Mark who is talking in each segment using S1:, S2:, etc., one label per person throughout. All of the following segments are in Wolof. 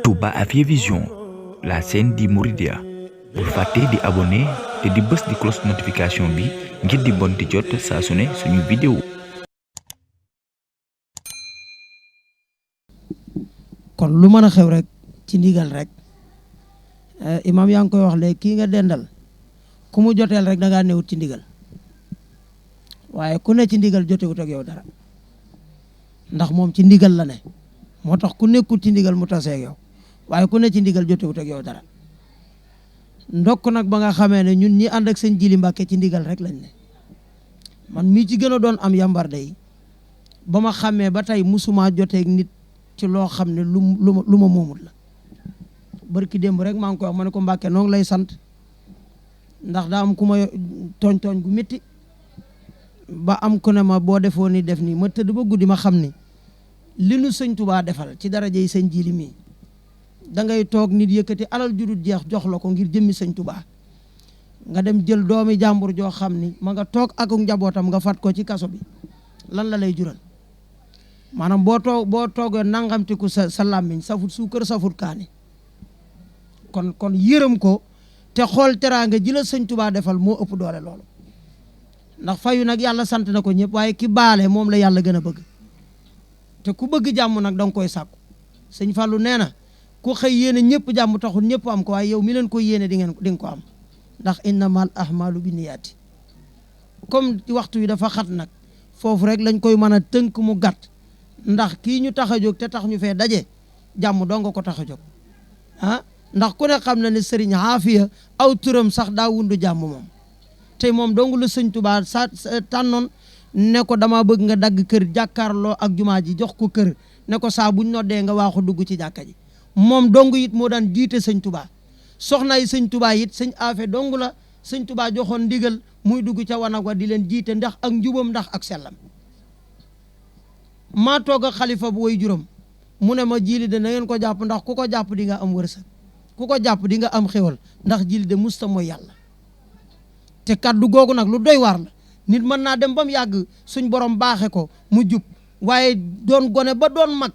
S1: Touba Afia Vision, la chaîne di Mouridia. Bul fàtte di abonné te di bës di cloche notification bi ngir di bon di jot saa su ne suñu vidéo.
S2: kon lu mën a xew rek ci ndigal rek imam yaa ngi koy wax léegi kii nga dendal ku mu joteel rek da ngaa newut ci ndigal waaye ku ne ci ndigal jotewut ak yow dara ndax moom ci ndigal la ne moo tax ku nekkul ci ndigal mu tasee ak yow waaye ku ne ci ndigal jotewut ak yow dara ndokk nag ba nga xamee ne ñun ñi ànd ak sëñ Jili Mbàkke ci ndigal rek lañ ne man mii ci gën a doon am yambar day ba ma xamee ba tey musuma joteeg nit ci loo xam ne lu ma moomut la barki démb rek maa ngi koy wax ma ne ko Mbàkke noo ngi lay sant ndax daa am ku ma tooñ gu métti ba am ku ne ma boo defoo ni def nii ma tëdd ba guddi ma xam ni li nu sëñ Tubaa defal ci daraja yi sëñ Jili mii da ngay toog nit yëkkati alal judul jeex jox la ko ngir jëmmi sëñ Tubaa nga dem jël doomi jàmbur joo xam ni ma nga toog ak njabootam nga fat ko ci kaso bi lan la lay jural maanaam boo toogee nangamtiku sa làmmiñ safut suukar safut kaani kon yërëm ko te xool teraanga ji la sëñ Tubaa defal moo ëpp doole loolu ndax fayu nag yàlla sant na ko ñëpp waaye ki baale moom la yàlla gën a bëgg te ku bëgg jàmm nag da nga koy sàkku sëñ Fallou nee na ku xëy yéene ñëpp jàmm taxul ñëpp am ko waaye yow mi leen koy yéene di nga ko am ndax innamal ahmalu binniyaati comme waxtu wi dafa xat nag foofu rek lañ koy mën a tënk mu gàtt ndax kii ñu tax a jóg te tax ñu fee daje jàmm doo nga ko tax a jóg ndax ku ne xam na ne sëriñ Aafiya aw turam sax daa wundu jàmm moom te moom dong la sëñ Tubaa sa tànnoon ne ko dama bëgg nga dagg kër jàkkaarloo ak jumaa ji jox ko kër ne ko saa buñ noddee nga waaxu dugg ci jàkka ji moom dong it moo daan jiite sëñ Tubaa soxna yi sëñ Tubaa it sëñ Aafe dong la sëñ Tubaa joxoon ndigal muy dugg ca wanag wa di leen jiite ndax ak njubam ndax ak sellam maa toog ak xalifa bu way juróom mu ne ma Jili de na ngeen ko jàpp ndax ku ko jàpp di nga am wërsëg ku ko jàpp di nga am xéwal ndax Jili de musta mooy yàlla te kaddu googu nag lu doy waar la nit mën naa dem ba mu yàgg suñ borom baaxe ko mu jub waaye doon gone ba doon mag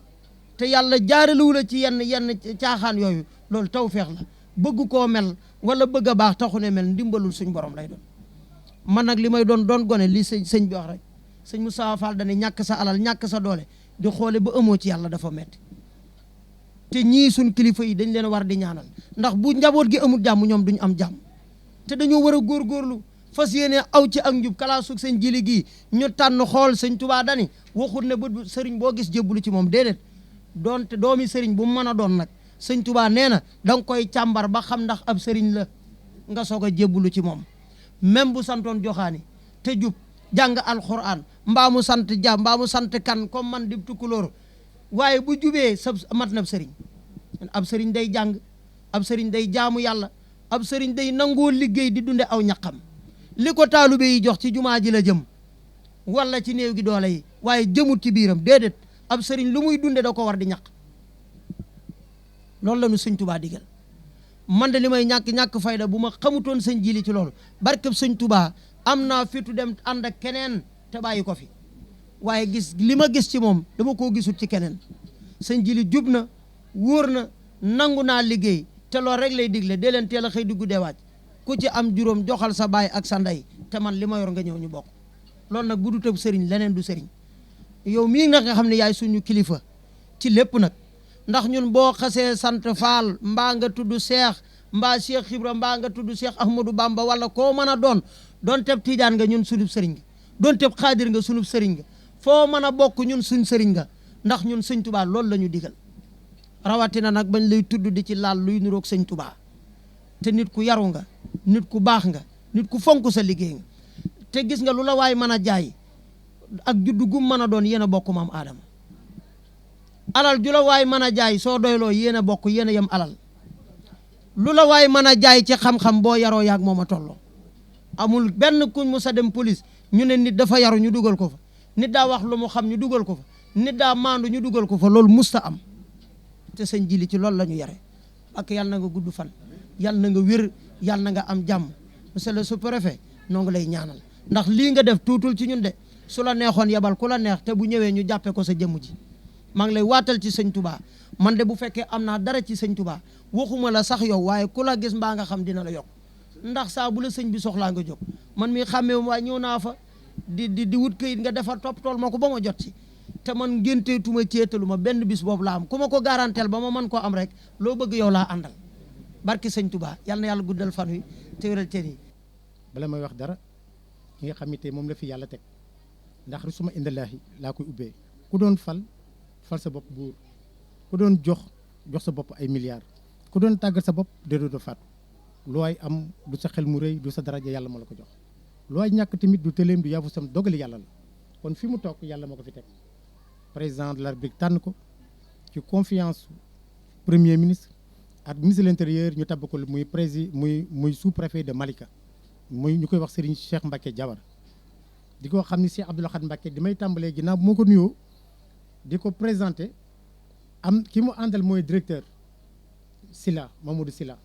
S2: te yàlla jaaralewu la ci yenn caaxaan yooyu loolu tawfeex la bëgg koo mel wala bëgg a baax taxu ne mel ndimbalul suñ borom lay doon man nag li may doon gone li sëñ bi wax rek sëñ Moussa Fall dane ñàkk sa alal ñàkk sa doole di xoole ba amoo ci yàlla dafa metti te ñii suñ kilifa yi dañ leen war di ñaanal ndax bu njaboot gi amul jàmm ñoom duñ am jàmm te dañoo war a góorgóorlu fas yéene aw ci ak njub kalaasug sëñ Jili gii ñu tànn xool sëñ Tubaa dani waxut ne bët sëriñ boo gis jébbalu ci moom déedéet doonte doomi sëriñ bu mu mën a doon nag sëñ Tubaa nee na da nga koy càmbar ba xam ndax ab sëriñ la nga soog a jébbalu ci moom même bu santoon joxaani te jub jàng alxuraan mbaa mu sant ja mbaa mu sant kan comme man di tukkulóor waaye bu jubee sa mat na ab sëriñ day jàng ab sëriñ day jaamu yàlla ab sëriñ day nangoo liggéey di dunde aw ñaqam li ko taalibe yi jox ci jumaa ji la jëm wala ci néew gi doole yi waaye jëmut ci biiram déedéet ab sëriñ lu muy dunde da ko war di ñaq loolu la ñu sëñ Tubaa digal man de li may ñàkk fayda bu ma xamutoon sëñ Jili ci loolu barkeb sëñ Tubaa am naa fitu dem ànd ak keneen te bàyyi ko fi waaye li ma gis ci moom dama koo gisut ci keneen sëñ Jili jub na wóor na nangu naa liggéey te loolu rek lay digle dee leen teel a xëy di guddee waaj ku ci am juróom joxal sa baay ak sa ndey te man li ma yor nga ñëw ñu bokk loolu nag bu du tëb sëriñ leneen du sëriñ yow mii nag nga xam ne yaay suñu kilifa ci lépp nag ndax ñun boo xasee sant Faal mbaa nga tudd Seex mbaa Cheikh Ibra mbaa nga tudd Cheikh Ahmadou Bamba wala koo mën a doon teb Tiijaan nga ñun sunub sëriñ nga doon teb Xaadir nga sunub sëriñ nga foo mën a bokk ñun suñ sëriñ nga ndax ñun sëñ Tubaa loolu la ñu digal rawatina nag bañ lay tudd di ci laal luy niroog sëñ Tubaa te nit ku yaru nga nit ku baax nga nit ku fonk sa liggéey nga te gis nga lu la waay mën a jaay ak juddu gum mën a doon yéen a bokk maam Aadama alal ju la waay mën a jaay soo doyloo yéen a bokk yéen a yem alal lu la waay mën a jaay ci xam-xam boo yaroo yaag moom a tolloo amul benn kuñ mu sa dem police ñu ne nit dafa yaru ñu dugal ko fa nit daa wax lu mu xam ñu dugal ko fa nit daa maandu ñu dugal ko fa loolu musta am te sëñ Jili ci loolu la ñu yare ak yàlla na nga gudd fan yàlla na nga wér yàlla na nga am jàmm monsieur le sous-préfet noo ngi lay ñaanal ndax lii nga def tuutul ci ñun de su la neexoon yebal ku la neex te bu ñëwee ñu jàppee ko sa jëmm ji maa ngi lay waatal ci sëñ Touba man de bu fekkee am naa dara ci sëñ Touba waxuma la sax yow waaye ku la gis mbaa nga xam dina la yokk ndax saa bu la sëñ bi soxlaa nga jóg man mi xàmmee waaye ñëw naa fa di wut këyit nga defar topp tool ma ko ba ma jot ci te man ngénteetuma ceetalu ma benn bis boobu laa am ku ma ko garanteel ba ma mën koo am rek loo bëgg yow laa àndal barki sëñ Touba yal na yàlla guddal fan wi te wéral cër yi.
S3: bala may wax dara ki nga xam ne tey moom la fi yàlla teg ndax rusuma indallaahi laa koy ubbee ku doon fal sa bopp buur ku doon jox sa bopp ay milliards ku doon tàggat sa bopp déedéet doo faatu lu waay am du sa xel mu rëy du sa daraja yàlla moo la ko jox lu waay ñàkk tamit du tëleem du yaafu sam dogali yàlla la kon fi mu toog yàlla moo ko fi teg président de la République tànn ko ci confiance premier ministre ak ministre de l'intérieur ñu tabb ko muy sous-préfet de Malika muy ñu koy wax Serigne Cheikh Mbacké Diawara di ko xam ni Cheikh Abdou Lahad Mbacké di may tàmbalee ginnaaw moo ko nuyoo di ko présenté am ki mu àndal mooy directeur Sila Mamadou Sila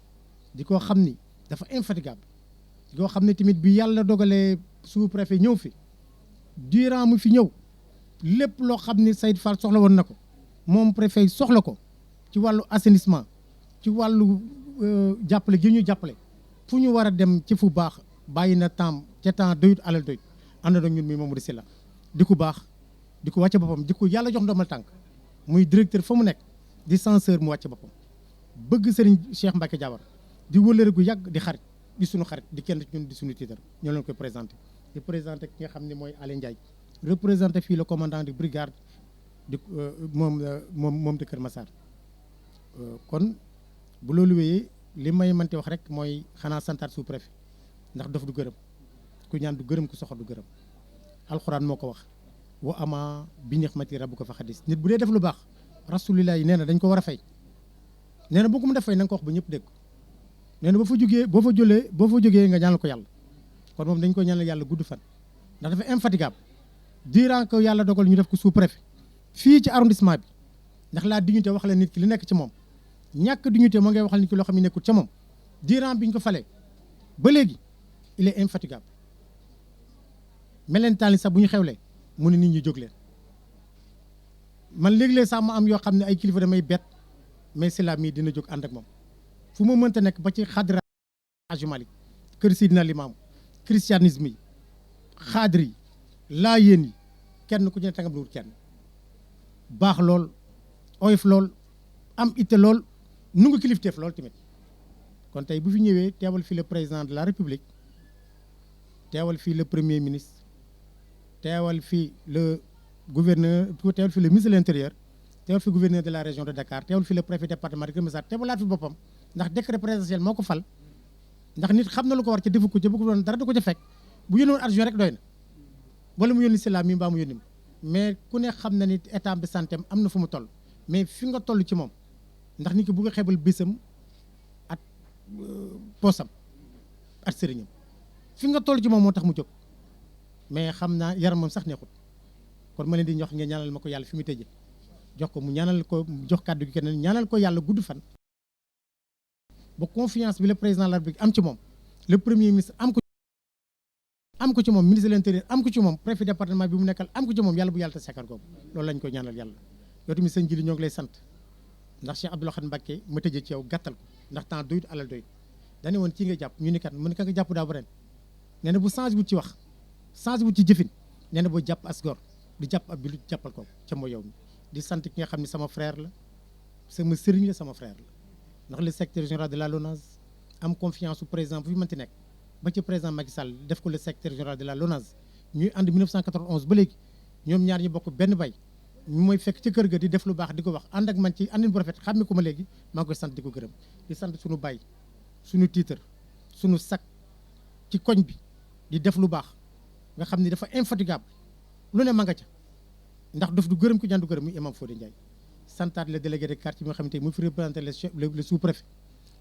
S3: di ko xam ni dafa infatigable di ko xam ne tamit bi yàlla dogalee sous-préfet ñëw fi durant mu fi ñëw lépp loo xam ni Saïd Fall soxla woon na ko moom préfet soxla ko ci wàllu assainissement ci wàllu jàppale gi ñu jàppale fu ñu war a dem ci fu baax bàyyi na temps ca temps doyut alal doyut ànd na ñun muy Mamadou Sylla di ko baax di ko wàcce boppam di ko yàlla jox ndomal tànk muy directeur fa mu nekk di censeur mu wàcce boppam bëgg Serigne Cheikh Mbacké Diawara di wëllëre gu yàgg di xarit di suñu xarit di kenn ñun di suñu tiitar ñoo leen koy présenté di présenté ki nga xam ne mooy Alain Ndiaye représenté fii le commandant de brigade di moom de Kër Massar kon bu loolu wéyee li may mënti wax rek mooy xanaa santaat sous-préfet ndax dof du gërëm ku ñaan du gërëm ku soxor du gërëm alxuraan moo ko wax wa ama bi nixmati rabbuka fa xadis nit bu dee def lu baax rasulillah yi nee na dañ ko war a fay nee na boo ko mu def fay na nga ko wax ba ñëpp dégg ko nee na boo fa jógee nga ñaanal ko yàlla kon moom dañ ko ñaanal yàlla gudd fan ndax dafa infatigable durant que yàlla dogal ñu def ko sous-préfet fii ci arrondissement bi ndax la dignité wax la nit ki li nekk ci moom ñàkk dignité moo ngay waxal nit ki loo xam ne nekkul ca moom durant bi ñu ko falee ba léegi il est infatigable melentaan li sax bu ñu xewlee mu ne nit ñi jóg leen man léeg-léeg sax ma am yoo xam ne ay kilifa damay bett mais Sylla mii dina jóg ànd ak moom fu ma mënta nekk ba ci xadra Hadji Malick kër Sidina Limaamu christianisme yi xaadri yi laayeen yi kenn ku ci ne tangam lu wut kenn baax lool oyof lool am itte lool nu ngi kilifteef lool tamit kon tey bu fi ñëwee teewal fi le président de la république teewal fii le premier ministre teewal fii le gouverneur teewal fii le ministre de l'intérieur teewal fi gouverneur de la région de Dakar teewal fi le préfet département de Keur Massar teewalaat fi boppam ndax décret présidentiel moo ko fal ndax nit xam na lu ko war ca defu ko ca bu ko doon dara du ko ca fekk bu yónnoon adjoint rek doy na wala mu yónni Sylla mi mbaa mu yónni mais ku ne xam na ni état de santé am na fu mu toll mais fi nga toll ci moom ndax nit ki bu nga xebal bésam at poosam at sëriñam fi nga toll ci moom moo tax mu jóg mais xam naa yaramam sax neexut kon ma leen di ñox nga ñaanal ma ko yàlla fi mu tëjee jox ko mu ñaanal ko jox kàddu gi keneen ñaanal ko yàlla gudd fan ba confiance bi le président de la République am ci moom le premier ministre am ko ci moom ministre de l'intérieur am ko ci moom préfet département bi mu nekkal am ko ci moom yàlla bu yàlla te sekkar googu loolu lañ ko ñaanal yàlla yow tamit sëñ Jili ñoo ngi lay sant ndax Cheikh Abdou Lahad Mbacké ma tëjee ci yow gàttal ko ndax temps doyut alal doyut dañu woon ci nga jàpp ñu ni kat mu ne ka nga jàpp daa bu ren nee na bu change bu ci wax change bu ci jëfin nee na boo jàpp as gor di jàpp ab bi lu jàppal ko ca mooy yow mi di sant ki nga xam ne sama frère la sama sëriñ la sama frère la ndax le secrétaire général de la LONASE am confiance su président bu fi mënti nekk ba ci président Macky Sall def ko le secrétaire général de la LONASE ñuy ànd 1991 ba léegi ñoom ñaar ñu bokk benn bay ñu mooy fekk ci kër ga di def lu baax di ko wax ànd ak man ci àndin bu rafet xàmme ko ma léegi maa ngi koy sant di ko gërëm di sant suñu bay suñu tiitar suñu sac ci koñ bi di def lu baax nga xam ni dafa infatigable lu ne ma nga ca ndax daf du gërëm ku ñaan du gërëm muy imam Fodé Ndiaye santaat le délégué de quartier bi nga xamante ni mu fi représenté le sous-préfet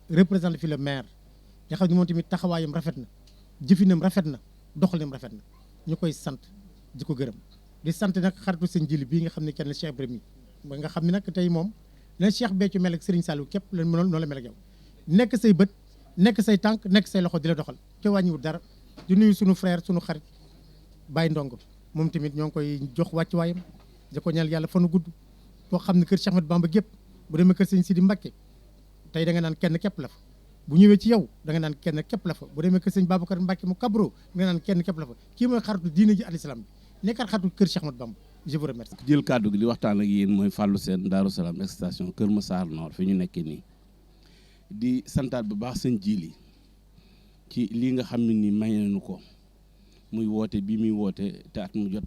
S3: représenté fi le maire nga xam ne moom tamit taxawaayam rafet na jëfinam rafet na doxalinam rafet na ñu koy sant di ko gërëm di sant nag xaritu sëñ Jili bii nga xam ne kenn la Cheikh Ibrahima ba nga xam ne nag tey moom leen Cheikh Béthio mel ak Serigne Saliou képp leen mënoon noonu la mel ak yow nekk say bët nekk say tànk nekk say loxo di la doxal te wàññiwul dara di nuyu sunu frère sunu xarit Baye Ndongo moom tamit ñoo ngi koy jox wàccuwaayam di ko ñaan yàlla fanu gudd boo xam ne kër Cheikh Ahmadou Bamba gépp bu demee kër sëñ Sidi Mbacké tey da nga naan kenn képp la fa bu ñëwee ci yow da nga naan kenn képp la fa bu demee kër sëñ Babacar Mbacké mu kabro da nga naan kenn képp la fa kii mooy xaritu diine ji al-islam bi nekkat xaritu kër Cheikh Ahmadou Bamba je vous remercie.
S4: jël kàddu gi di waxtaan ak yéen mooy Fallou Sène Darou Salam extension Kër Massar Nord fi ñu nekkee nii di santaat bu baax sëñ Jili ci lii nga xam ne ni may nañu ko muy woote bii muy woote te at mu jot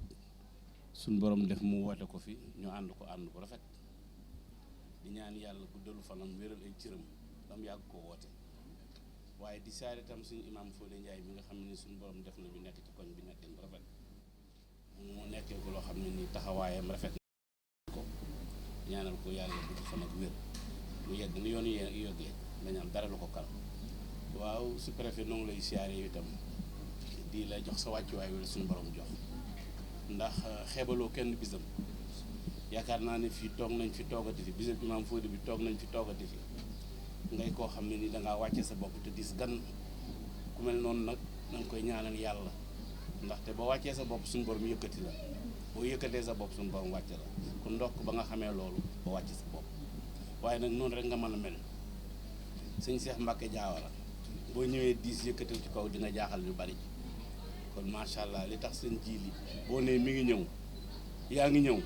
S4: suñ borom def mu woote ko fi ñu ànd ko rafet di ñaan yàlla guddalu fanam wéral ay cëram dam yàgg ko woote waaye di saare tam suñu imam Fodé Ndiaye mi nga xam ne ni suñu borom def na ñu nekk ci koñ bi nekkin bu rafet mu nekkee ko loo xam ne ni taxawaayam rafet ko ñaanal ko yàlla gudd fan ak wér mu yegg ni yoonu yoggee dañu am dara lu ko kal waaw su préfet noonu lay siyaare yu itam di la jox sa wàccuwaay wala suñu borom jox ndax xeebaloo kenn bisam yaakaar naa ne fii toog nañ fi toogati fi bisam imam Fodé bi toog nañ fi toogati fi ngay koo xam ne ni dangaa wàcce sa bopp te dis gan ku mel noonu nag danga koy ñaanal yàlla ndaxte boo wàccee sa bopp suñu borom yëkkati la boo yëkkatee sa bopp suñu borom wàcce la kon ndokk ba nga xamee loolu ba wàcce sa bopp waaye nag noonu rek nga mën a mel sëñ Cheikh Mbacké Diawara boo ñëwee diis yëkkatal ci kaw dina jaaxal ñu bari kon macha allah li tax seen Jili boo nee mi ngi ñëw yaa ngi ñëw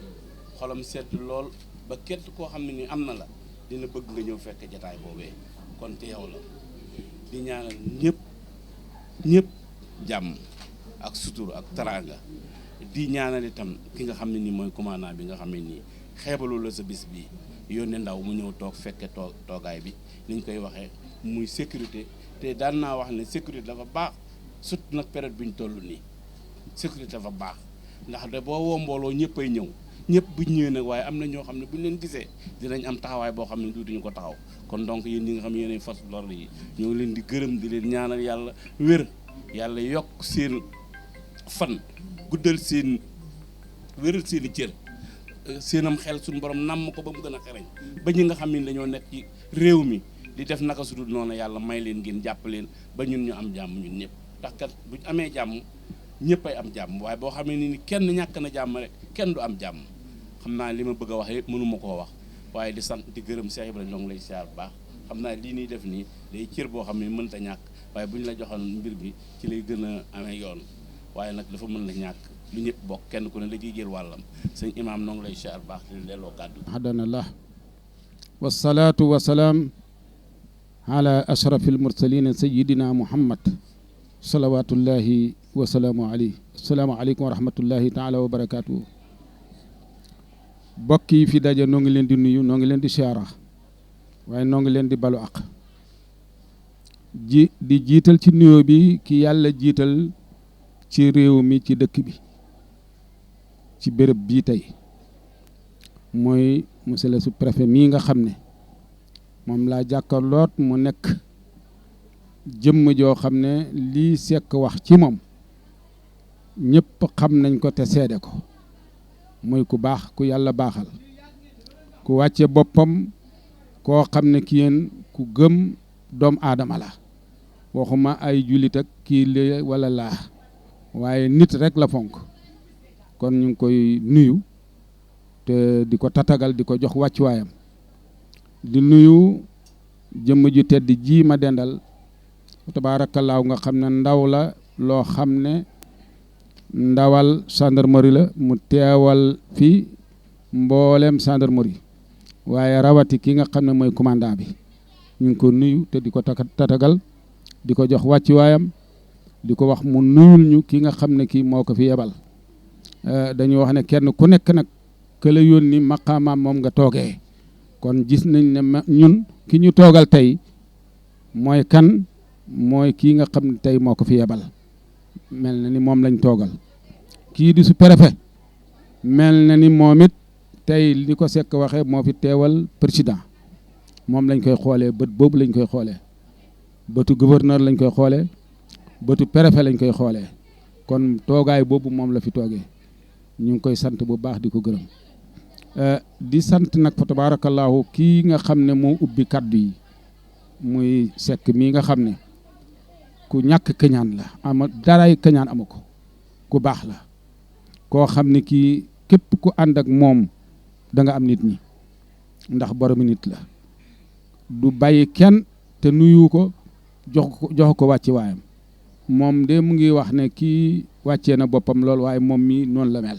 S4: xolam sedd lool ba képp koo xam ne ni am na la dina bëgg nga ñëw fekk jataay boobee kon te yow la di ñaanal ñëpp jàmm ak sutur ak teraanga di ñaanal itam ki nga xam ne nii mooy commandant bi nga xam ne nii xeebalu la sa bis bi yónnee ndaw mu ñëw toog fekke toogaay bi ni ñu koy waxee muy sécurité te daan naa wax ne sécurité dafa baax surtout nag période bi ñu toll nii sécurité dafa baax ndax de boo woo mbooloo ñëpp ay ñëw ñëpp bu ñu ñëwee nag waaye am na ñoo xam ne bu ñu leen gisee dinañ am taxawaay boo xam ne duutuñu ko taxaw kon donc yéen ñi nga xam ne yéenay force de l'ordre yi ñoo ngi leen di gërëm di leen ñaanal yàlla wér yàlla yokk seen fan guddal seen wéral seen i cër seenam xel suñu borom namm ko ba mu gën a xereñ ba ñi nga xam ne dañoo nekk ci réew mi di def naka su dul noonu yàlla may leen ngeen jàpp leen ba ñun ñu am jàmm ñun ñëpp ndax kat buñ amee jàmm ñëpp ay am jàmm waaye boo xamee ni kenn ñàkk na jàmm rek kenn du am jàmm xam naa li ma bëgg a wax yëpp mënuma koo wax waaye di sant di gërëm Cheikh Ibrahima ñoo ngi lay siyaar bu baax xam naa lii nii def nii day cër boo xam ne mënta ñàkk waaye bu ñu la joxoon mbir bi ci lay gën a amee yoon waaye nag dafa mën la ñàkk lu ñëpp bokk kenn ku ne la ciy jël wàllam sëñ imaam noo ngi lay siyaar bu baax di delloo kàddu
S5: hadanallah wasalaatu wasalaam ala ashrafil mursalin sayidina muhammad salawatullahi wasalaamu alayhi asalaamu aleykum wa rahmatullahi taala wa barakatuhu bokk yi fi daje noo ngi leen di nuyu noo ngi leen di siyaara waaye noo ngi leen di balu ak di jiital ci nuyoo bi ki yàlla jiital ci réew mi ci dëkk bi ci béréb bii tey mooy monsieur le sous-préfet mii nga xam ne moom laa jàkkaarloot mu nekk jëmm joo xam ne lii Seck wax ci moom ñëpp xam nañ ko te seede ko muy ku baax ku yàlla baaxal ku wàcce boppam koo xam ne ki yéen ku gëm doomu aadama la waxuma ay jullit ak kii la wala laa waaye nit rek la fonk kon ñu ngi koy nuyu te di ko tatagal di ko jox wàccuwaayam di nuyu jëmm ju tedd ji ma dendal tabaarakallaahu nga xam ne ndaw la loo xam ne ndawal gendarmerie la mu teewal fi mboolem gendarmerie waaye rawati ki nga xam ne mooy commandant bi ñu ngi ko nuyu te di ko tatagal di ko jox wàccuwaayam di ko wax mu nuyul ñu ki nga xam ne kii moo ko fi yebal dañuy wax ne kenn ku nekk nag ka la yónni maqaamaam moom nga toogee kon gis nañ ne ñun ki ñu toogal tey mooy kan mooy kii nga xam ne tey moo ko fi yebal mel na ni moom lañ toogal kii di sous-préfet mel na ni moom it tey li ko Seck waxee moo fi teewal président moom lañ koy xoolee bët boobu lañ koy xoolee bëtu gouverneur lañ koy xoolee bëtu préfet lañ koy xoolee kon toogaay boobu moom la fi toogee ñu ngi koy sant bu baax di ko gërëm di sant nag fa tabaarakallaahu kii nga xam ne moo ubbi kaddu yi muy Seck mii nga xam ne ku ñàkk kañaan la ama daray kañaan amu ko ku baax la koo xam ne kii képp ku ànd ak moom da nga am nit ñi ndax boromi nit la du bàyyi kenn te nuyu ko jox ko wàcci waayam moom de mu ngi wax ne kii wàccee na boppam lool waaye moom mi noonu la mel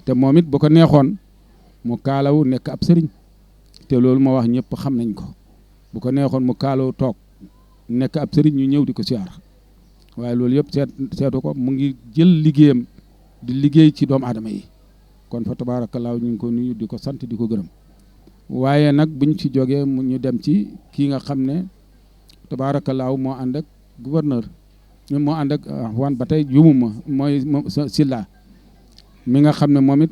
S5: te moom it bu ko neexoon mu kaalawu nekk ab sëriñ te loolu ma wax ñëpp xam nañ ko bu ko neexoon mu kaalawu toog nekk ab sëriñ ñu ñëw di ko siyaar waaye loolu yëpp seetu ko mu ngi jël liggéeyam di liggéey ci doomu aadama yi kon fa tabaarakallaahu ñu ngi ko nuyu di ko sant di ko gërëm waaye nag buñ ci jógee ñu dem ci kii nga xam ne tabaarakallaahu moo ànd ak gouverneur moo ànd ak wan ba tey jumuma mooy Silla mi nga xam ne moom it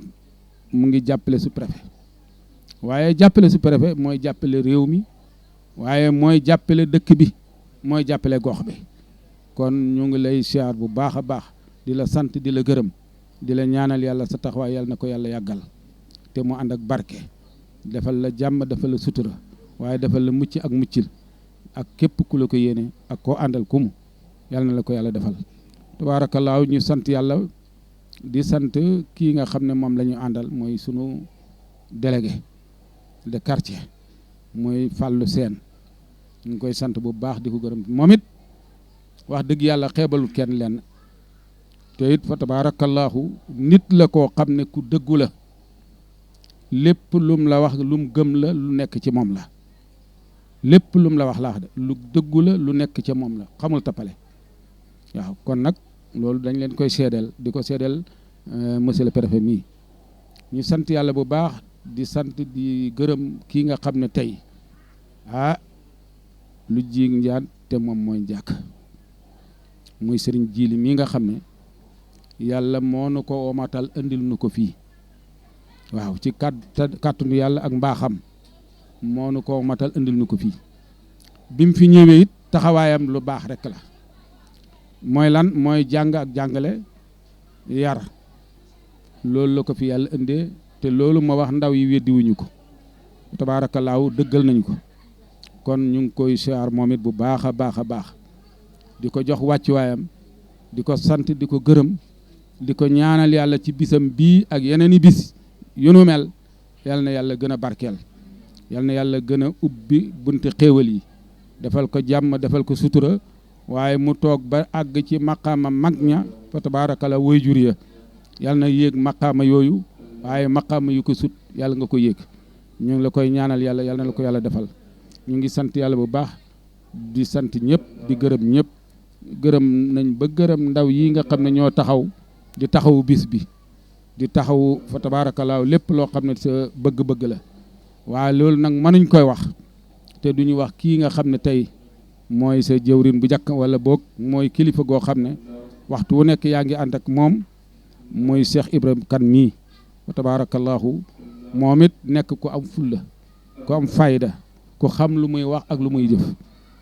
S5: mu ngi jàppale sous-préfet waaye jàppale sous-préfet mooy jàppale réew mi waaye mooy jàppale dëkk bi mooy jàppale gox bi kon ñu ngi lay siyaar bu baax a baax di la sant di la gërëm di la ñaanal yàlla sa taxawaay yàlla na ko yàlla yàggal te mu ànd ak barke defal la jàmm defal la sutura waaye defal la mucc ak muccil ak képp ku la ko yéene ak koo àndal kumu yàlla na la ko yàlla defal tabaarakallaahu ñu sant yàlla di sant kii nga xam ne moom la ñu àndal mooy sunu délégué de quartier mooy Fallou Sène ñu ngi koy sant bu baax di ko gërëm moom it wax dëgg yàlla xeebalul kenn lenn te it fa tabaarakallaahu nit la koo xam ne ku dëggu la lépp lum la wax lum gëm la lu nekk ci moom la lépp lum la wax laax de lu dëggu la lu nekk ci moom la xamul tappale waaw kon nag loolu dañ leen koy seedeel di ko seedeel monsieur le préfet mii ñu sant yàlla bu baax di sant di gërëm kii nga xam ne tey lu jiig njaan te moom mooy njàkk muy sëriñ jiili mii nga xam ne yàlla moo nu ko omatal indil nu ko fii waaw ci kàttanu yàlla ak mbaaxam moo nu ko omatal indil nu ko fii bi mu fi ñëwee it taxawaayam lu baax rek la mooy lan mooy jàng ak jàngale yar loolu la ko fi yàlla indee te loolu ma wax ndaw yi weddiwuñu ko tabaarakallaahu dëggal nañu ko kon ñu ngi koy siyaar moom it bu baax a baax a baax di ko jox wàccuwaayam di ko sant di ko gërëm di ko ñaanal yàlla ci bisam bii ak yeneen i bis yu nu mel yal na yàlla gën a barkeel yal na yàlla gën a ubbi bunti xéewal yi defal ko jàmm defal ko sutura waaye mu toog ba àgg ci maqaama mag ña fa tabaarakala woy jur ya yal na yéeg maqaama yooyu waaye maqaama yu ko sut yàlla nga ko yéeg ñu ngi la koy ñaanal yàlla yal na la ko yàlla defal ñu ngi sant yàlla bu baax di sant ñëpp di gërëm ñëpp gërëm nañ ba gërëm ndaw yi nga xam ne ñoo taxaw di taxawu bis bi di taxawu fa tabaarakallaahu lépp loo xam ne sa bëgg-bëgg la waaye loolu nag mënuñ koy wax te duñu wax kii nga xam ne tey mooy sa jëwrin bu jàkk wala boog mooy kilifa goo xam ne waxtu wu nekk yaa ngi ànd ak moom mooy Cheikh Ibrahima Kane mii fa tabaarakallaahu moom it nekk ku am fulla ku am fayda ku xam lu muy wax ak lu muy jëf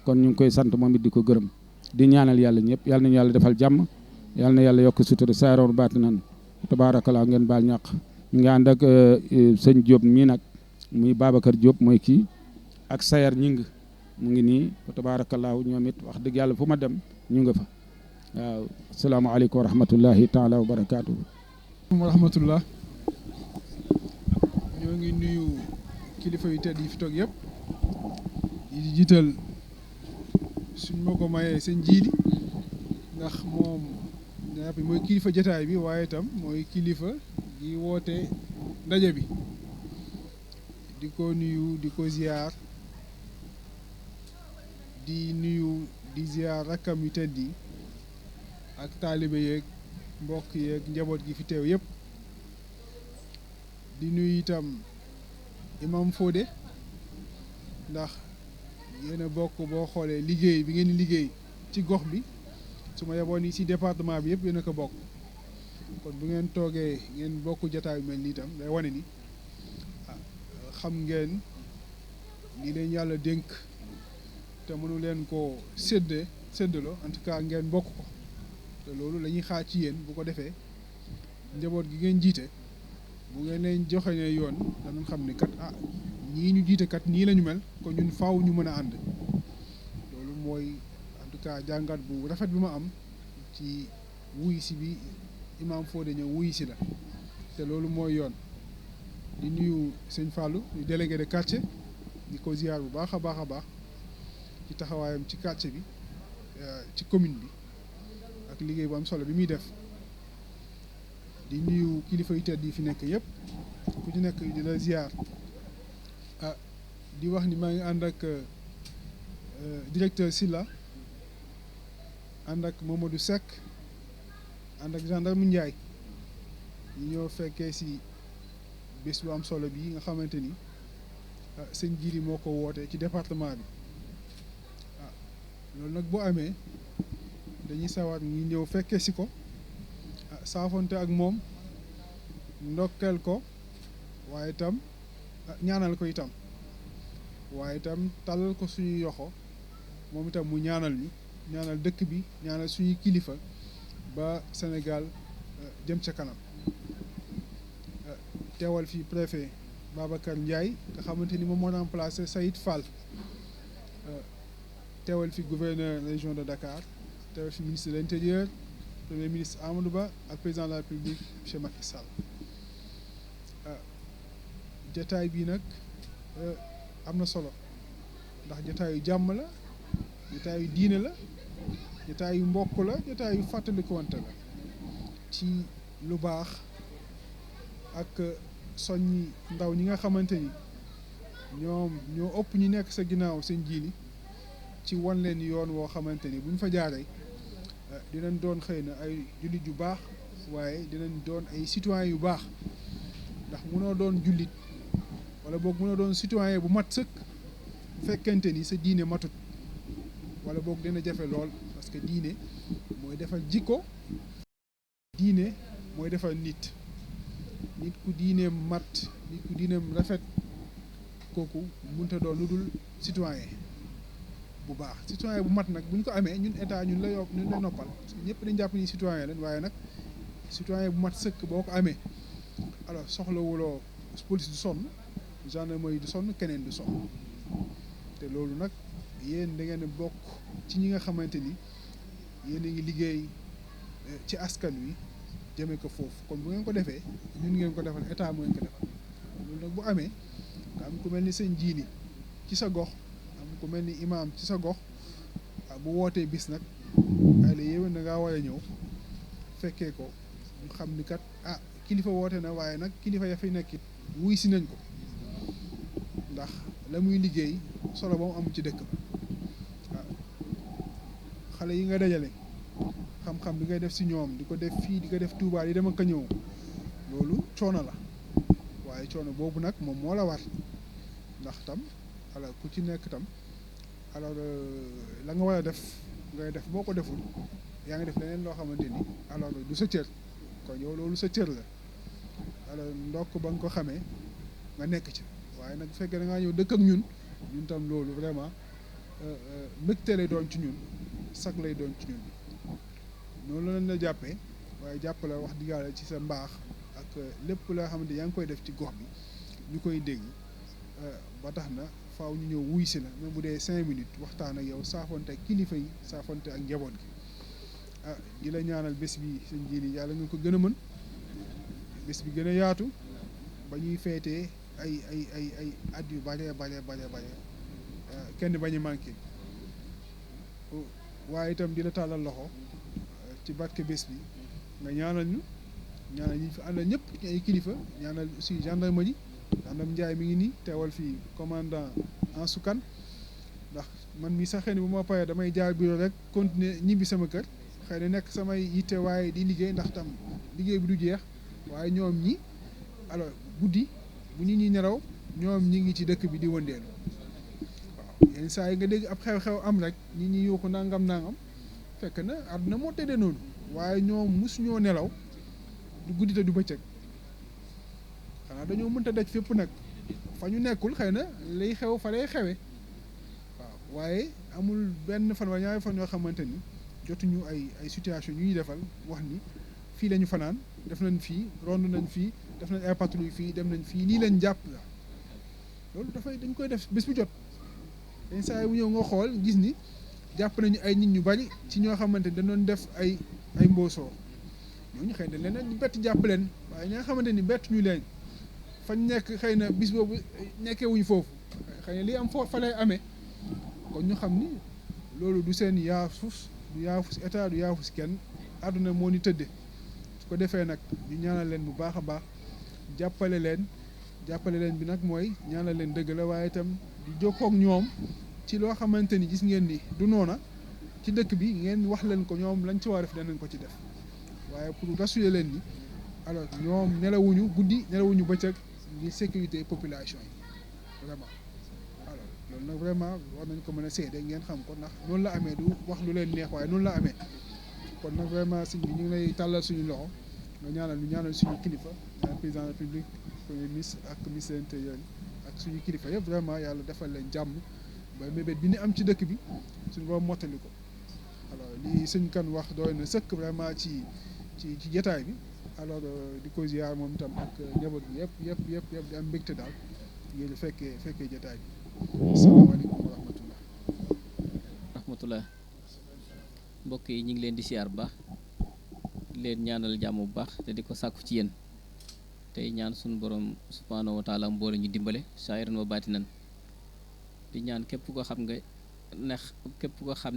S5: kon ñu ngi koy sant moom it di ko gërëm di ñaanal yàlla ñëpp yàlla nañu yàlla defal jàmm yàlla na yàlla yokk sutura saaroon baati nan tabaarakallaa ngeen baal ñàq ñu ngi ànd ak sëñ Diop mii nag muy Babacar Diop mooy kii ak Sayar ñing mu ngi nii tabaarakallaa ñoom it wax dëgg yàlla fu ma dem ñu nga fa waaw asalaamaaleykum wa rahmatullahi taala wa barakaatu.
S6: wa rahmatullah ñoo ngi nuyu kilifa yu tedd yi fi toog yëpp di jiital suñ ma ko mayee sëñ jiili ndax moom bi mooy kilifa jataay bi waaye itam mooy kilifa gi woote ndaje bi di ko nuyu di ko ziar di nuyu di ziar rakkam yu tedd yi ak taalibe yeeg mbokk yeeg njaboot gi fi teew yëpp di nuyu itam imam Fodé ndax yéen a bokk boo xoolee liggéey bi ngeen liggéey ci gox bi su ma yeboon yi ci département bi yëpp yéen a ko bokk kon bu ngeen toogee ngeen bokk jotaay bi mel ni itam day wane ni xam ngeen li leen yàlla dénk te mënu leen koo séddaloo en tout cas ngeen bokk ko te loolu la ñuy xaar ci yéen bu ko defee njaboot gi ngeen jiite bu ngeen leen joxe ne yoon danañ xam ne kat ñii ñu jiite kat nii la ñu mel kon ñun faaw ñu mën a ànd loolu mooy en tout cas jàngat bu rafet bi ma am ci wuy si bi imam Fodé ñëw wuy si la te loolu mooy yoon di nuyu sëñ Fallou di délégué de quartier di ko ziar bu baax a baax a baax ci taxawaayam ci quartier bi ci commune bi ak liggéey bu am solo bi muy def di nuyu kilifa yu tedd yi fi nekk yëpp ku ci nekk di la ziar di wax ni maa ngi ànd ak directeur Sylla ànd ak Mamadou Seck ànd ak gendarme Ndiaye ñu ñoo fekkee si bés bu am solo bi nga xamante ni sëñ Jili moo ko woote ci département bi loolu nag boo amee dañuy sawar ñu ñëw fekkee si ko saafonte ak moom ndokkeel ko waaye itam ñaanal ko itam waaye itam talal ko suñu yoxo moom itam mu ñaanal ñu ñaanal dëkk bi ñaanal suñuy kilifa ba Sénégal jëm ca kanam teewal fi préfet Babacar Ndiaye nga xamante ni moom moo remplacé Saïd Fall teewal fi gouverneur région de Dakar teewal fi ministre de l'intérieur premier ministre Amadou Ba ak président de la République monsieur Macky Sall jataay bii nag am na solo ndax jataayu jàmm la jataayu diine la jataayu mbokk la jataayu fàttalikuwante la ci lu baax ak soññi ndaw ñi nga xamante ni ñoom ñoo ëpp ñu nekk sa ginnaaw seen jiili ci wan leen yoon woo xamante ni bu ñu fa jaaree dinañ doon xëy na ay jullit yu baax waaye dinañ doon ay citoyen yu baax ndax mënoo doon jullit wala boog mënoo doon citoyen bu mat sëkk bu fekkente ni sa diine matut wala boog dina jafe lool parce que diine mooy defar jikko diine mooy defar nit ku diineem mat nit ku diineem rafet kooku mënta doon lu dul citoyen bu baax citoyen bu mat nag bu ñu ko amee ñun état ñun la noppal parce que ñëpp dañ jàpp ni citoyen lañ waaye nag citoyen bu mat sëkk boo ko amee alors soxlawuloo police du sonn gendarmerie du sonn keneen du sonn te loolu nag yéen da ngeen bokk ci ñi nga xamante ni yéen a ngi liggéey ci askan wi jëmee ko foofu kon bu ngeen ko defee ñun ngeen ko defal état moo ngeen ko defal loolu nag bu amee nga am ku mel ni sëñ jiili ci sa gox am ku mel ni imaam ci sa gox bu wootee bis nag ay la yéwén da ngaa war a ñëw fekkee ko ñu xam ni kat kilifa woote na waaye nag kilifa ya fi nekkit wuy si nañ ko ndax la muy liggéey solo ba mu am ci dëkk ba xale yi nga dajale xam-xam bi ngay def si ñoom di ko def fii di ko def Touba di dem ak a ñëw loolu coono la waaye coono boobu nag moom moo la war ndax tam alors ku ci nekk tam alors la nga war a def ngay def boo ko deful yaa ngi def leneen loo xamante ni alors du sa cër kon yow loolu sa cër la alors ndokk ba nga ko xamee nga nekk ci waaye nag bu fekkee da ngaa ñëw dëkk ak ñun tam loolu vraiment mbégte lay doon ci ñun sag lay doon ci ñun noonu lañ la jàppee waaye jàpp la wax dëgg yàlla ci sa mbaax ak lépp loo xamante yaa ngi koy def ci gox bi ñu koy dégg ba tax na faaw ñu ñëw wuy si la même bu dee 5 minutes waxtaan ak yow saafonte ak kilifa yi saafonte ak njaboot gi di la ñaanal bés bi sëñ Jili yàlla nga ko gën a mën bés bi gën a yaatu ba ñuy feetee ay at yu bare kenn bañ a manqué waaye itam di la tàllal loxo ci barke bés bi nga ñaanal ñu fi àndal ñëpp ay kilifa ñaanal aussi gendarmerie gendarme Ndiaye mi ngi nii teewal fii commandant Ansoukan ndax man mi sax xëy na bu ma paree damay jaar bureau rek continuer ñibbi sama kër xëy na nekk samay yitte waaye di liggéey ndax tam liggéey bi du jeex waaye ñoom ñi alors guddi bu nit ñi nelaw ñoom ñi ngi ci dëkk bi di wëndeelu waaw yenn saa yi nga dégg ab xew-xew am rek nit ñi yuuxu nangam fekk na àdduna moo tëddee noonu waaye ñoom mosuñoo nelaw du guddi te du bëccëg xanaa dañoo mënta daj fépp nag fa ñu nekkul xëy na lay xew fa lay xewe waaw waaye amul benn fan wala ñaari fan yoo xamante ni jotuñu ay situation yu ñuy defal wax ni fii la ñu fanaan def nañ fii rond nañ fii def nañ ay patrouille fii dem nañ fii lii leen jàpp la loolu dañ koy def bés bu jot dañ saa yi bu ñëw nga xool gis ni jàpp nañu ay nit ñu bari ci ñoo xamante ni dañ doon def ay mboosoo ñooñu xëy na leneen bett jàpp leen waaye ñi nga xamante ni bett ñu leen fañ nekk xëy na bis boobu nekkee wuñ foofu xëy na li am foofu fa lay amee kon ñu xam ni loolu du seen yaafus du yaafus état du yaafus kenn àdduna moo ni tëdde su ko defee nag ñu ñaanal leen bu baax a baax jàppale leen bi nag mooy ñaanal leen dëgg la waaye itam di jokkoo ak ñoom ci loo xamante ni gis ngeen ni du noona ci dëkk bi ngeen wax leen ko ñoom lañ ci war a def danañ ko ci def waaye pour rassurer leen ni alors ñoom nelawuñu guddi nelawuñu bëccëg ngir sécurité population yi vraiment alors loolu nag vraiment war nañ ko mën a seede ngeen xam ko ndax noonu la amee du wax lu leen neex waaye noonu la amee kon nag vraiment sëñ bi ñu ngi lay tàllal suñu loxo nga ñaanal suñu kilifa ñaanal président de la République premier ministre ak ministre de l'Intérieur ak suñu kilifa yëpp vraiment yàlla defal leen jàmm ba mébét bi ni am ci dëkk bi suñu borom mottali ko alors lii sëñ kan wax doy na sëkk vraiment ci jotaay bi alors di ko ziar moom itam ak njaboot bi yëpp di am mbégte daal ngir fekkee jotaay bi asalaamaaleykum wa
S7: rahmatullah mbokk yi ñu ngi leen di siyaar bu baax leen ñaanal jàmm bu baax te di ko sàkku ci yéen tey ñaan suñu borom subhaanahu wa taala mboole ñu dimbale saahiran wa baatinan di ñaan képp ko xam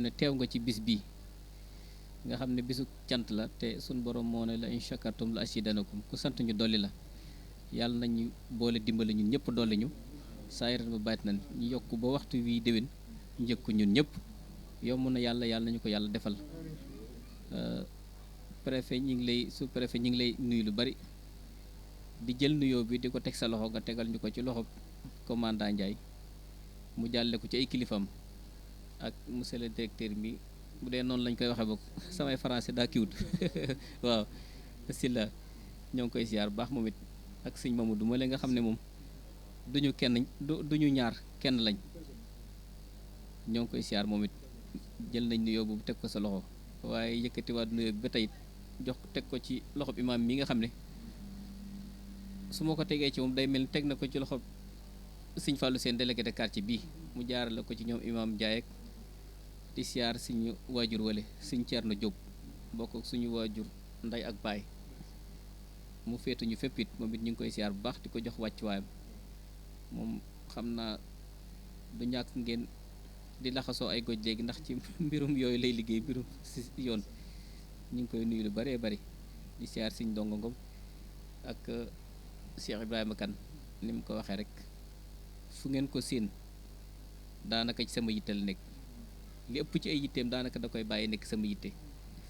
S7: ne teew nga ci bis bii nga xam ne bisu cant la te suñu borom moo ne la in shakartum la asidanakum ku sant ñu dolli la yàlla nañu boole dimbale ñun ñëpp dolli ñu saahiran wa baatinan ñu yokk ba waxtu wi déwén njëkku ñun ñëpp yomb na yàlla nañu ko yàlla defal préfet ñi ngi lay sous-préfet ñi ngi lay nuyu lu bari di jël nuyoo bi di ko teg sa loxo nga tegal ñu ko ci loxo commandant Ndiaye mu jàlle ko ci ay kilifam ak monsieur le directeur bi bu dee noonu lañ koy waxee bokk samay français daa kiwut waaw silla ñoo ngi koy ziar bu baax moom it ak sëñ Mamadou ma leen nga xam ne moom duñu ñaar kenn lañ ñoo ngi koy ziar moom it jël nañ nuyoo boobu teg ko sa loxo waaye yëkkatiwaat nuyoo bi ba tey jox teg ko ci loxob imaam mi nga xam ne su ma ko tegee ci moom day mel ni teg na ko ci loxob sëñ Fallou seen délégué de quartier bii mu jaarale ko ci ñoom imaam Ndiaye ak di siyaar suñu waajur wale sëñ Thierno Diop bokk ak suñu waajur nday ak baay mu féetuñu fépp it moom it ñu ngi koy siyaar bu baax di ko jox wàccuwaayam moom xam naa du ñàkk ngeen di laxasoo ay goj léegi ndax ci mbirum yooyu lay liggéey mbirum si yoon ñu ngi koy nuyu lu bëree bëri di siyaar siñ Ndongo Ngom ak Cheikh Ibrahima Kane ni mu ko waxee rek fu ngeen ko séen daanaka ci sama yitte la nekk li ëpp ci ay yitteem daanaka da koy bàyyi nekk sama yitte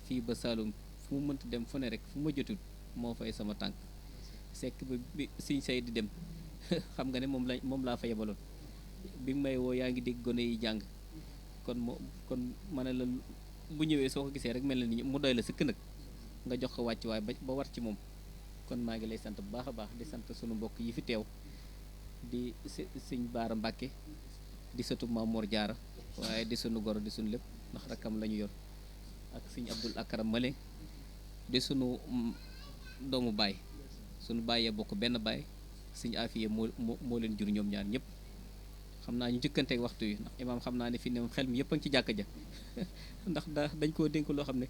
S7: fii ba Saloum fu mu mënti dem fu ne rek fu ma jotut moo fay sama tànk sekk ba bi siñ say di dem xam nga ne moom laa fa yebaloon bi may woo yaa ngi dégg gone yi jàng kon ma ne la bu ñëwee soo ko gisee rek mel na ni mu doy la sëkk nag nga jox ko wàcc waay ba war ci moom kon maa ngi lay sant bu baax a baax di sant sunu mbokk yi fi teew di sëñ Baara Mbàkke di sëtu Mamour Diarra waaye di sunu goro di sunu lépp ndax rakkam la ñu yor ak sëñ Abdul Akaram Male di sunu doomu baay sunu baay ya bokk benn baay sëñ Afiye moo leen jur ñoom ñaar ñëpp xam naa ñu jëkkanteeg waxtu yi ndax imaam xam naa ne fi ne moom xel mi yëpp a ngi ci jàkka ja ndax dañ koo dénk loo xam ne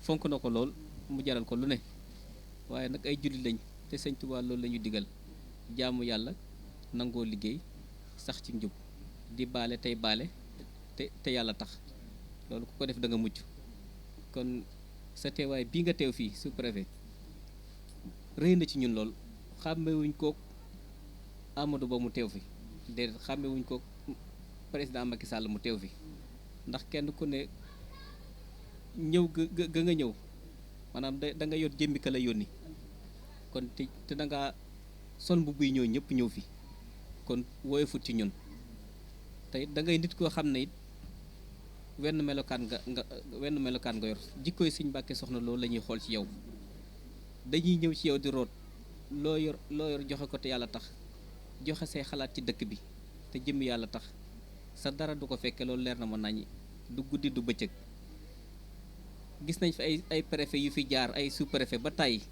S7: fonk na ko lool mu jaral ko lu ne waaye nag ay jullit lañ te sëñ Tuubaa loolu la ñu digal jaamu yàlla nangoo liggéey sax ci njub di baale tey baale te yàlla tax loolu ku ko def da nga mucc kon sa teewaay bii nga teew fii sous-préfet rëy na ci ñun lool xàmmewuñ kook Amadou Ba mu teew fi déedéet xàmmewuñ kook président Macky Sall mu teew fi ndax kenn ku ne ñëw ga nga ñëw maanaam da nga yor jëmmi ka la yónni kon te da ngaa sol mbubb yi ñëw ñëpp ñëw fi kon woyofut ci ñun te da ngay nit koo xam ne it wenn melokaan nga yor jikkooy Sëñ Mbàkke Soxna loolu la ñuy xool ci yow dañuy ñëw ci yow di root loo yor joxe ko te yàlla tax joxe say xalaat ci dëkk bi te jëmm yàlla tax sa dara du ko fekke loolu leer na ma nañi du guddi du bëccëg gis nañ fi ay préfet yu fi jaar ay sous-préfet ba tàyyi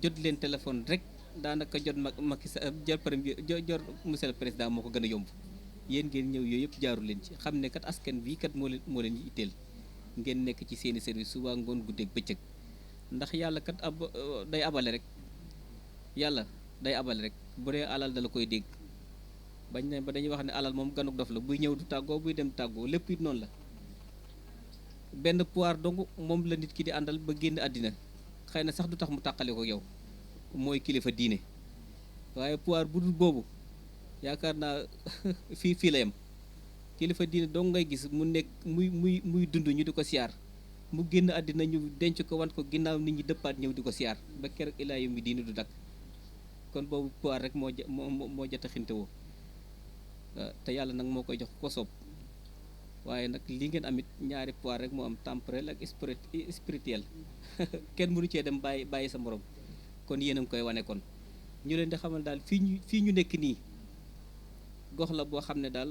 S7: jot leen téléphone rek daanaka jot Macky Sall jot premier jot monsieur le président moo ko gën a yomb yéen ngeen ñëw yooyu yëpp jaaru leen ci xam ne kat askan bii kat moo leen itteel ngeen nekk ci seeni service suba ngoon guddeeg bëccëg ndax yàlla kat day abale rek yàlla day abale rek bu dee alal dala koy dégg bañ ne ba dañuy wax ne alal moom ganuk dof la buy ñëw du tàggoo buy dem tàggoo lépp it noonu la benn pouvoir dong moom la nit ki di àndal ba génn àddina xëy na sax du tax mu tàqale ko yow mooy kilifa diine waaye pouvoir bu dul boobu yaakaar naa fii la yem kilifa diine dong ngay gis mu nekk muy dund ñu di ko siyaar mu génn àddina ñu denc ko wan ko ginnaaw nit ñi dëppaat ñëw di ko siyaar ba keroog ilaa yawmi diine du dakk kon boobu pouvoir rek moo jot a xinte woo te yàlla nag moo koy jox ko soob waaye nag li ngeen amit ñaari pouvoir rek moo am temporel ak spirituel kenn mënu cee dem bàyyi sa morom kon yéen a ngi koy wane kon ñu leen di xamal daal fii ñu nekk nii gox la boo xam ne daal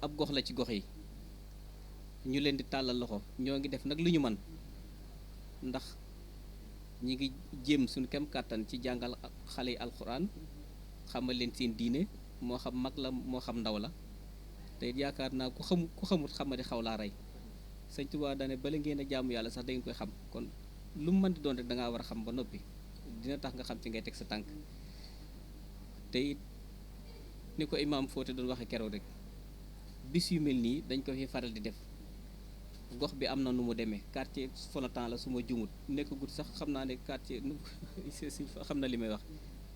S7: ab gox la ci gox yi ñu leen di tàllal loxo ñoo ngi def nag lu ñu man ndax ñi ngi jéem suñu kem kàttan ci jàngal xale yi alxuraan xamal leen seen diine moo xam mag la moo xam ndaw la te yaakaar naa ku xamut xamadi xaw laa rey Sëñ Tuubaa daane bala ngeen a jaamu yàlla sax da ngeen koy xam kon lu mu mën di doon rek da ngaa war a xam ba noppi dina tax nga xam ci ngay teg sa tànk te it ni ko imaam Fóote doon waxe keroog rek bis yu mel nii dañ ko fi faral di def gox bi am na nu mu demee quartier Fonatan la su ma jumut nekk gut sax xam naa ne quartier xam na li may wax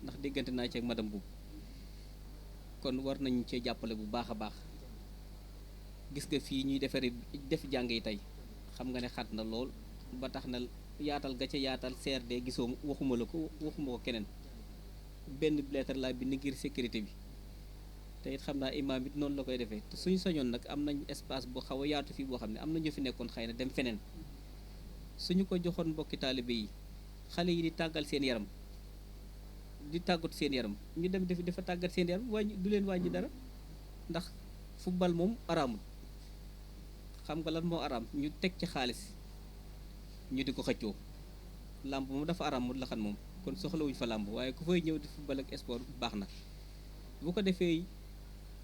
S7: ndax déggante naa ci ak madame Boub kon war nañu cee jàppale bu baax a baax gis nga fii ñuy def jàng yi tey xam nga ne xat na lool ba tax na yaatal ga ca yaatal CRD gisoo waxuma ko keneen benn lettre laa bind ngir sécurité bi te it xam naa imaam it noonu la koy defee te suñu sañoon nag am nañ espace bu xaw a yaatu fii boo xam ne am na ñu fi nekkoon xëy na dem feneen suñu ko joxoon mbokki taalibe yi xale yi di tàggal seen yaram di tàggat seen yaram ñu dem dafa tàggat seen yaram du leen wàññi dara ndax football moom araamul xam nga lan moo araam ñu teg ci xaalis ñu di ko xëccoo làmb moom dafa araamul la xam moom kon soxlawuñ fa làmb waaye ku fay ñëw di football ak sport baax na bu ko defee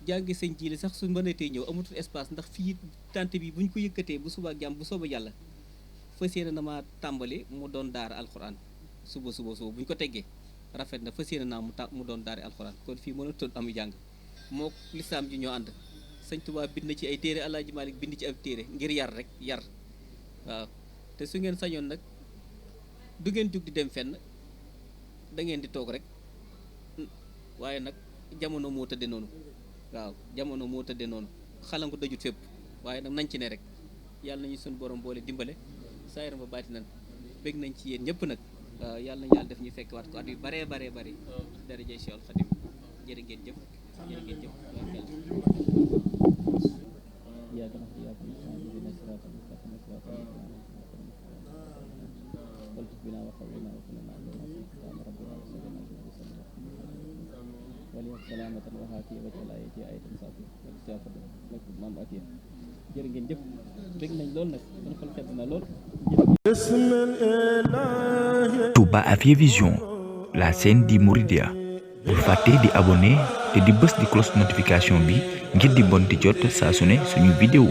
S7: jàngi sëñ jiile sax su mënatee ñëw amatul espace ndax fii tànt bi buñ ko yëkkatee bu subaa jàmm bu sooba yàlla fas yéene na ma tàmbali mu doon daara alxuraan suba buñ ko teggee rafet na fas yéene naa mu doon daara alxuraan kon fii mënatul amu jàng moo lislaam ji ñoo ànd sëñ Tuubaa bind na ci ay téere Alaaji Maalik bind ci ab téere ngir yar waaw te su ngeen sañoon nag du ngeen jug di dem fenn da ngeen di toog rek waaye nag jamono moo tëdde noonu waaw jamono moo tëdde noonu xalangu dajut fépp waaye nag nañ ci ne rek yàlla nañu suñu borom boole dimbale saa yaram ba baati nan bég nañ ci yéen ñëpp nag waaw yàlla nañu yàlla def ñu fekk waat ko at yu baree daraja Seexul Xadiim jërë ngeen jëf salaamatan waxaati wacalaay ci ay tam safi ak siafat nak maam ak yéen jërë ngeen jëf bég nañ lool nag suñu xol sedd na lool.
S1: Touba Afia Vision, la chaîne di Mouridia. Bul fàtte di abonné te di bës di cloche notification bi ngir di bon di jot saa su ne suñu vidéo